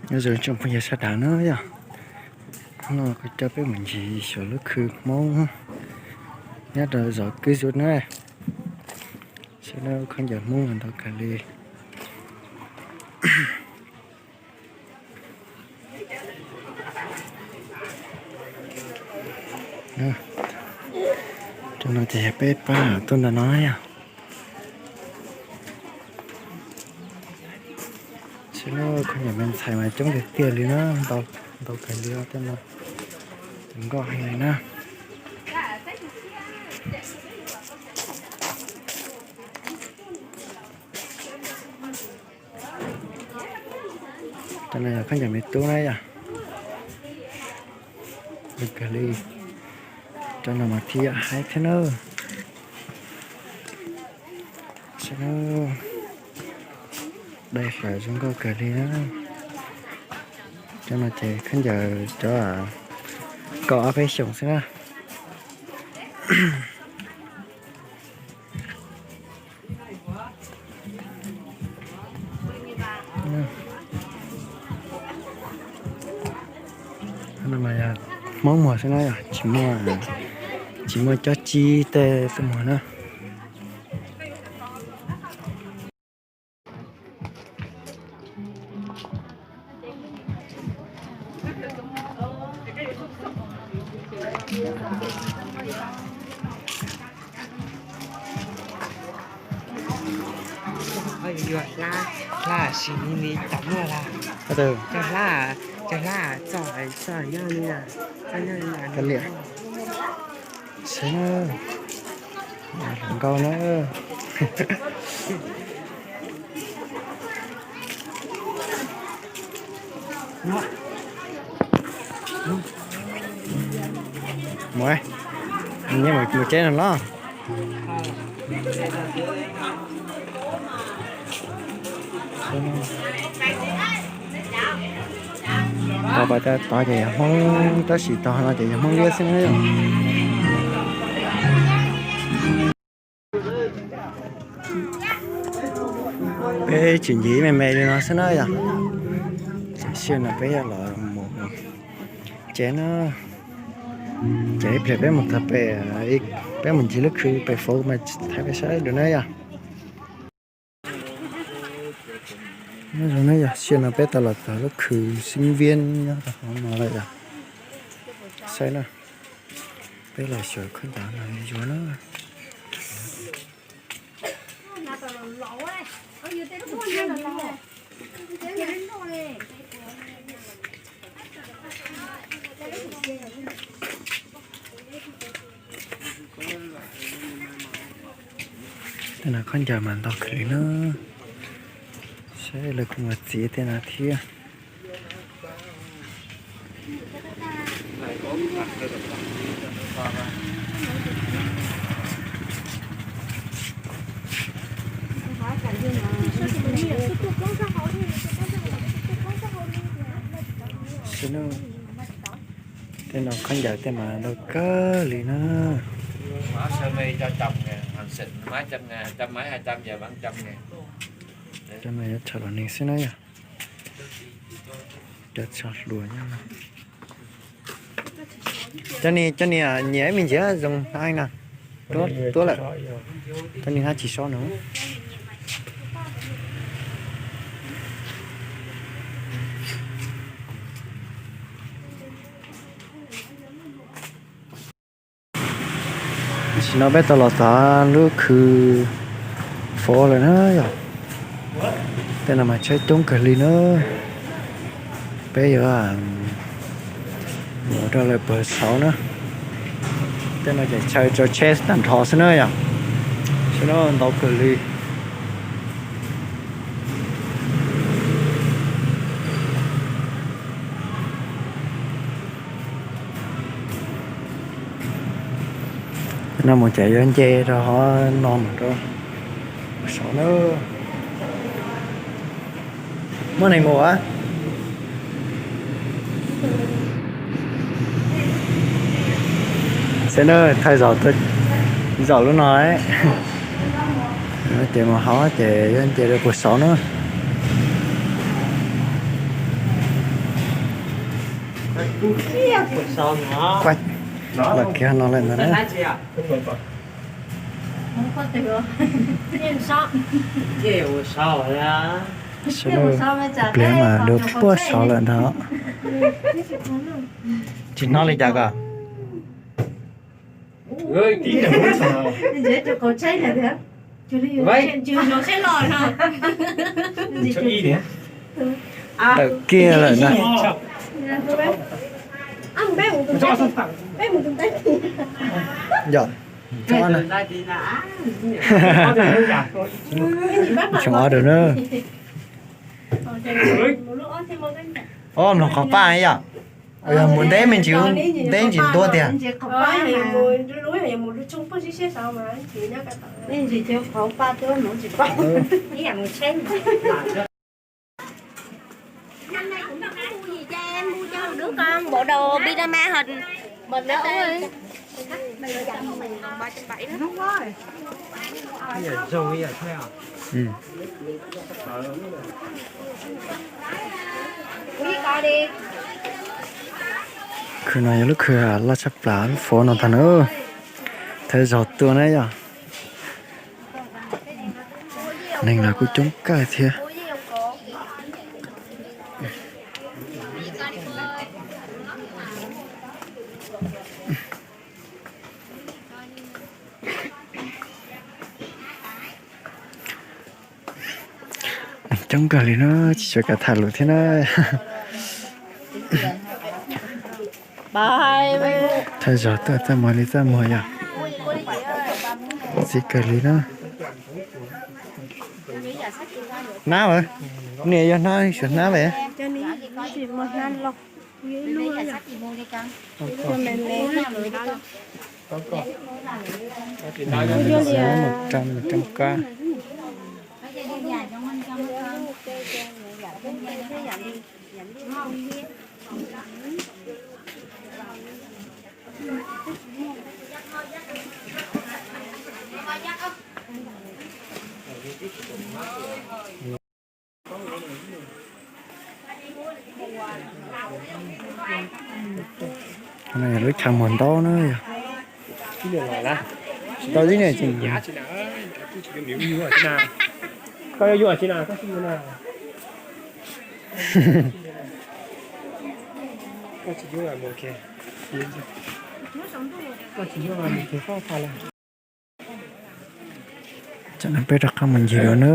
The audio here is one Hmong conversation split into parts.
Nyob zoo tsoom phooj ywg sawv daws na yom, hnub no kuv coj peb mus ncig xyuas lub khw Hmoob nyob rau zos Kwj Zuj na. Saib na, khaub ncaws Hmoob mas ntau kawg li. Rau no ces yog peb pab tuaj ntawm no yog. Saib na, khaub ncaws me ntxhais mas coob tiag tiag li na, ntau kawg li os, tej no zoo nkauj heev li na. Cov no yog khaub ncaws me tub na yom. Zoo kawg li. Cov no mas thiaj yam haib thiab na. Saib na, dai hlawv zoo nkauj kawg li na. Cov no ces khaub ncaws cov kaum ob peb xyoos xwb na. No mas yog Hmoob muag xwb na, tsis muaj, tsis muaj cov tsib tej tuaj muag na. Yuav hlab, hlab sis li li tau muaj lawm. Cov hlab, cov hlab txog, txog nyob li, txog nyob li. Saib na, zoo nkauj na. Mus, mus tsev no los. Tau pas tod ces yog Hmoob, tab sis tog no ces yog Hmoob liab xwb na. Peb tseem ncig me me li no xwb na yom. Tam sim no peb yuav los mus tsev na. Ces ib pliag peb mus txog pem, peb mus ncig lub khw pem fauv mas thaij peb saib dua na yom. Nyob zoo na yom, sim no peb tau los txog lub khw Xeeb Viab nyob rau hauv no lawm yom. Saib na, peb los xyuas khaub ncaws no yuav na. Tej no khaub ncaws mas ntau kawg li na. Saib lawv kuj mus txiav tej no thiab. Tej no khaub ncaws tej mas ntau kawg li na. Cov no yuav tshaj los neeg xwb na yom. Cov tshaj hluas nyob no. Cov ni, cov ni nyiam ib me ntsis zoo hab no. Tuab lawm. Cov ni hab tsis sob no. Tam sim no peb tau los txog lub khw fauv lawm na yom. Tej no mas tshaib coob kawg li na. Peb yuav mus rau lawm puag saud na. Tej no ces chaw tso tsheb tag nrho xwb na yom. Saib na, ntau kawg li. No mus ces yuav nce rau hov no mus rau saud na. Muaj neeg mus a? Saib na, thaij zaum lub no ces mus hov ces yuav nce rau puag saud na. Kuaj los kiag no lawm ntag na. Sawv daws pliag mas dua puag saud lawm ntag. Tsis hnov li cas kod. Tawm kiag lawm na. Yog, tsoo ob na. Ob, mloog qhov paj yom. Yog mus nteb me ntsis, nteb ntsis ntuab tiag. Khw no yog lub khw loj tshaj plaws lub fov no tag na. Thawj zaug tuaj na yom. Neeg los kuj coob kawg thiab. Coob kawg li na, tsis tshua kam tham lus thiab na. Thawj zaug tuaj txaj muag li txaj muag yom. Ntxim kawg li na. Hnab, niam yog hnab, suav hnab ve. Mus rau, mus rau kab. Lub chaw muag ntaub na yog. Tsis tau tib niam tseem. Koj yuav yuam tsis na, koj tsis yuam na. Koj tsis yuam, koj tsis yuam, koj tsis yuam, koj tsis yuam. Tam no peb rov qab mus ncig dua na.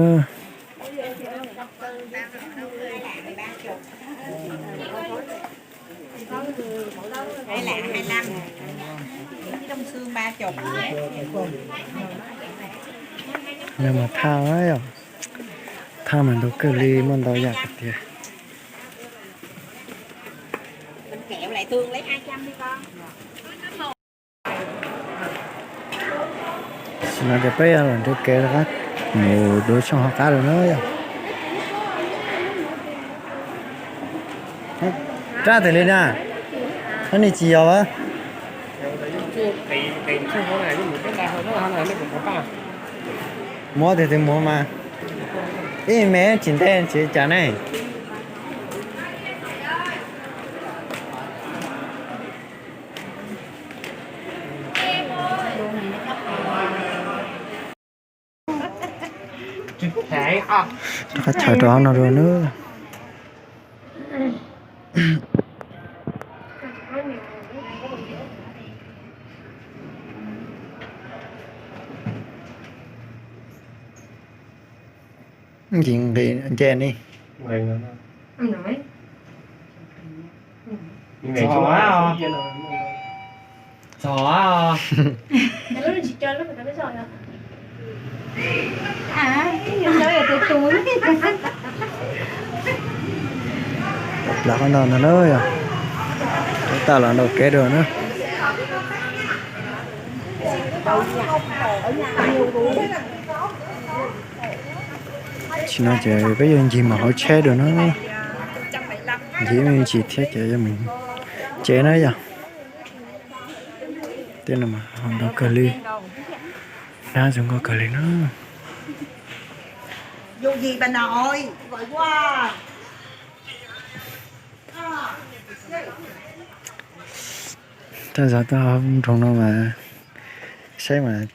Nws mas thaj, thaj mas ntau kawg li, muaj ntau yam tiag. Tam no ces peb los nrhiav kev rov qab mus dua tshooj hauv qab lawm na yom. Rab tiag li na, nej tsis yog a? Muab tiag tiag muab mas, ib me tsis nte tsis cas ne. Rov qab chaws rau no dua na. Nce nqis nce ni. Txog. Plav qab no ntag na yog. Tab tom los ntau kev dua na. Tam no ces peb yuav ncig mus hauv tsheb dua na. Ncig me ntsis thiab ces yuav mus tsev na yog. Tej no mas ntau kawg li, hnab zoo nkauj kawg li na. Yooj yim pa na oi, ua. Thaj zov tau hauv nroog no mas saib mas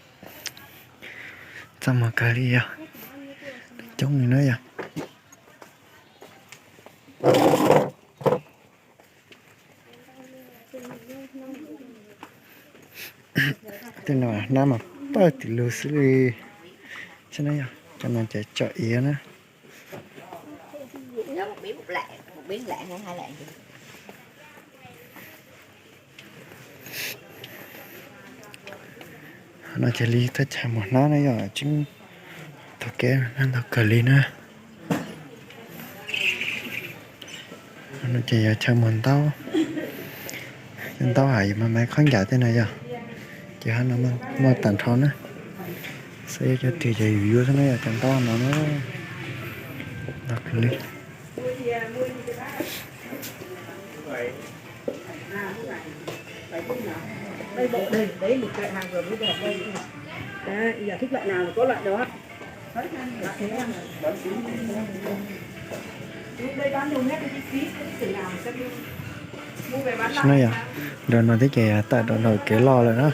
txaj muag kawg li yog, coob li na yog. Tej no hnab mas pawg tim lug xwb li. Saib na yog, cov no ces tsom iav na. No ces li thaj chaw muag hnab na yog, tseeb thaum kev ntau kawg li na. No ces yog chaw muag ntaub, cov ntaub hais yus mas maiv khaub ncaws tej no yog, ces ho no muaj tag nrho na. Xav yuav cov twg ces yus yuav xwb na yog, cov ntaub no na. Ntau kawg li. Saib na yog, nram no twb ces tawm rau dhau kev loj lawm na.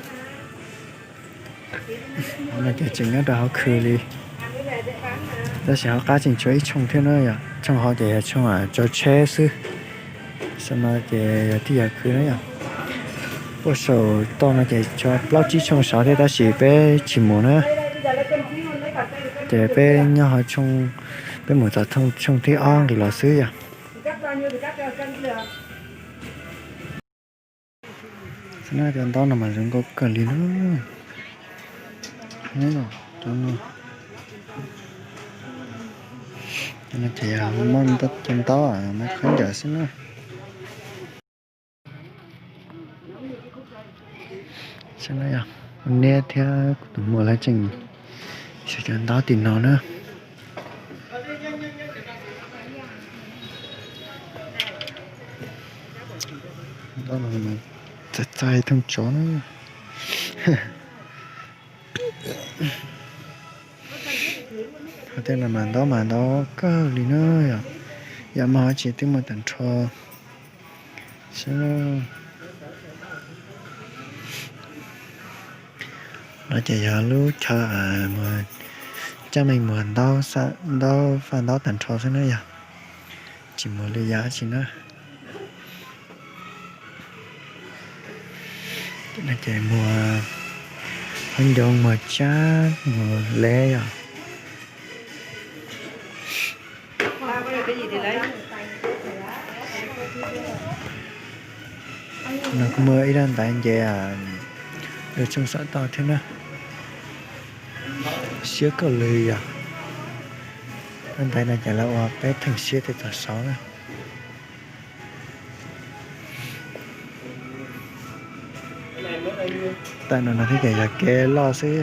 No ces tseem nyob rau hauv khw li, tab sis hauv qab tseem tshuav ib tshooj thiab na yog, tshooj hauv ces yog tshooj tso tsheb xwb. Saum no ces yog tib yam khw na yog. Puag saum toj no ces tshuav plaub tsib tshooj saud thiab tab sis peb tsis mus na. Ces peb nyob hauv tshooj, peb mus txog tshooj thib ob nqis los xwb yog. Cov ntaub no mas zoo nkauj kawg li na. Cov no ces yog muaj cov ntaub maiv khaub ncaws xwb na. Saib na yog, niam thiab kuv tus muam lawv tseem xyuas cov ntaub tim no na. Ntaub no txaij txaij thooj tsov na. Tej no mas ntaub mas ntau kawg li na yog, yam muaj hauv tsev twb muaj tag nrho. Saib na. No ces yog lub chaw muag, caj meej muag ntaub, ntaub faj ntaub tag nrho xwb na yog, tsis muag lwm yam tsi na. No ces muag khaub ncaws, muag tsab, muag lev yog. No kuj muaj ib daim ntaiv nce lub tshooj saum toj thiab na. Siab kawg li yog. Daim ntaiv no ces lawv ua peb theem siab tej tog saud na. Tam no no thiab ces yog kev loj xwb.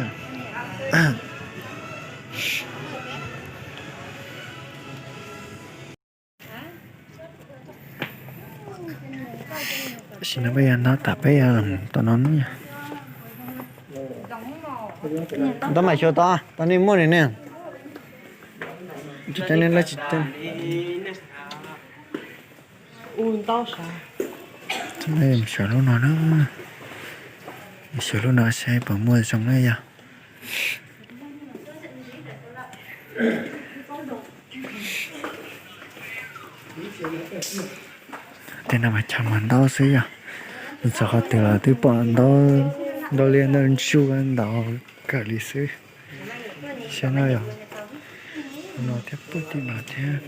Tam sim no peb yog ntaub tas peb yog tom no na. Ntaub mas xyuas tau, tau nej muaj li ne. Tsis tau nej lawv tsis tau. Xyuas lub no na. Xyuas lub no saib puas muaj zoo na yog. Tej no mas chaw muag ntaub xwb yog, txog qhov twg los twb pom ntaub, ntaub liab ntaub ntsuab ntau kawg li xwb. Saib no yog, no thiab puag tim no thiab.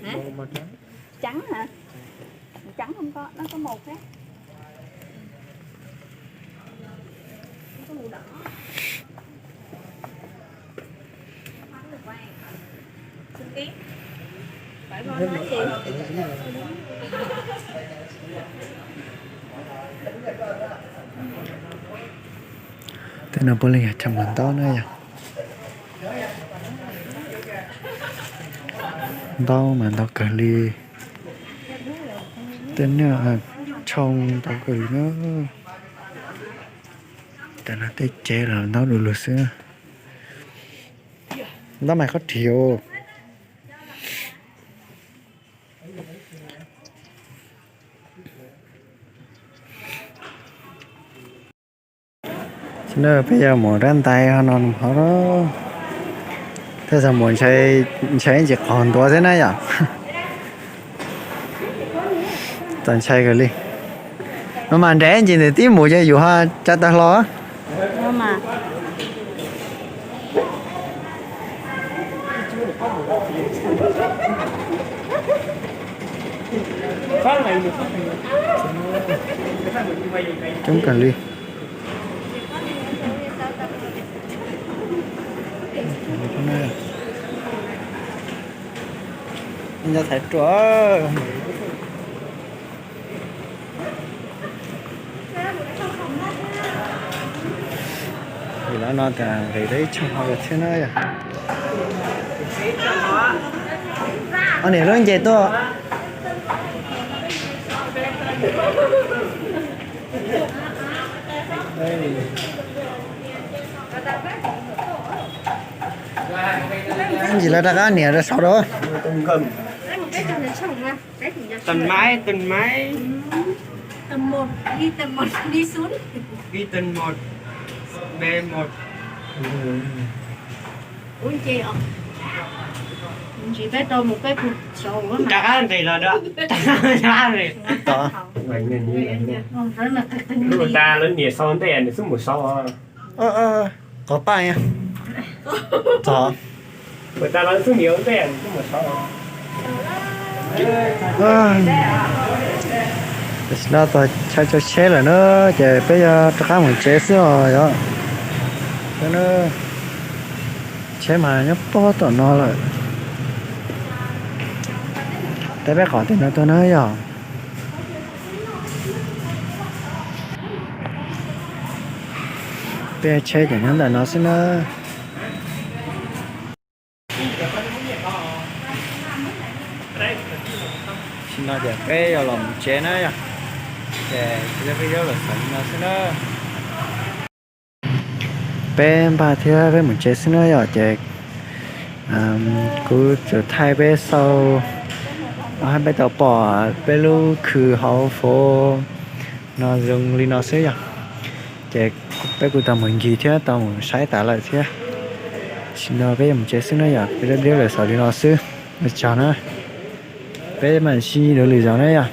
Hả? Trắng hả? Trắng không có, nó có màu khác. Không có màu đỏ. Xinh tí. Phải không? Nói gì? Tej no puav leej yog chaw muag ntaub na yog. Ntaub mas ntau kawg li. Tej niag tshooj ntau kawg li na. Tam no tej tsev los ntaub du lug xwb. Ntaub mais qhob ris. Peb yuav mus rab ntais ho no hov. Tej zaum mus ntshai ntsis qhov ntuav xwb na yom. Txawm ntshai kawg li. No mas nrad ntsis ntawm tib mus ces yus ho tsa tawg hlo. Coob kawg li. Nco thaiv ruam. Vim lawv no tas nqis tau ib tshooj hauv lawm thiab na yom. Ob niam lub nce tuaj. Ntsis lawv rov qab niam rau saud rau. Tần máy, tần máy. Tần một, đi tần một, đi xuống. Đi tần một, B một. Ua nce os. Ntshe peb tau mus peb pus saud. Rov qab nqis los da. Rov qab nqis. Ua tas lawv niam sau ntej nws xub mus saud. Qhov paj. Txog. Ua tas lawv xub niam ntej nws xub mus saud. Tam sim no txog chaw tsav tsheb lawm na, ces peb yuav rov qab mus tsev xwb os yom. Tsheb mas nyob puag tom no lawm. Teb peb qhov tim no tuaj na yom. Peb tsheb ces nyob ntawm no xwb na. Tam sim no ces peb yuav los mus tsev na yom. Ces kuv coj peb zaub lawm xaus li no xwb na. Peb npaj thiab peb mus tsev xwb na yom, ces kuv tsuas thaij peb xau, hab peb tau pom peb lub khw hauv Fov no zoo li no xwb yom. Ces peb kuj tau mus ncig thiab tau mus saib tas lawm thiab. Tam sim no peb yuav mus tsev xwb na yom, peb zaub lawm xaus li no xwb. Ua tsaug na, peb mam sib ntsib dua lwm zaus na yom.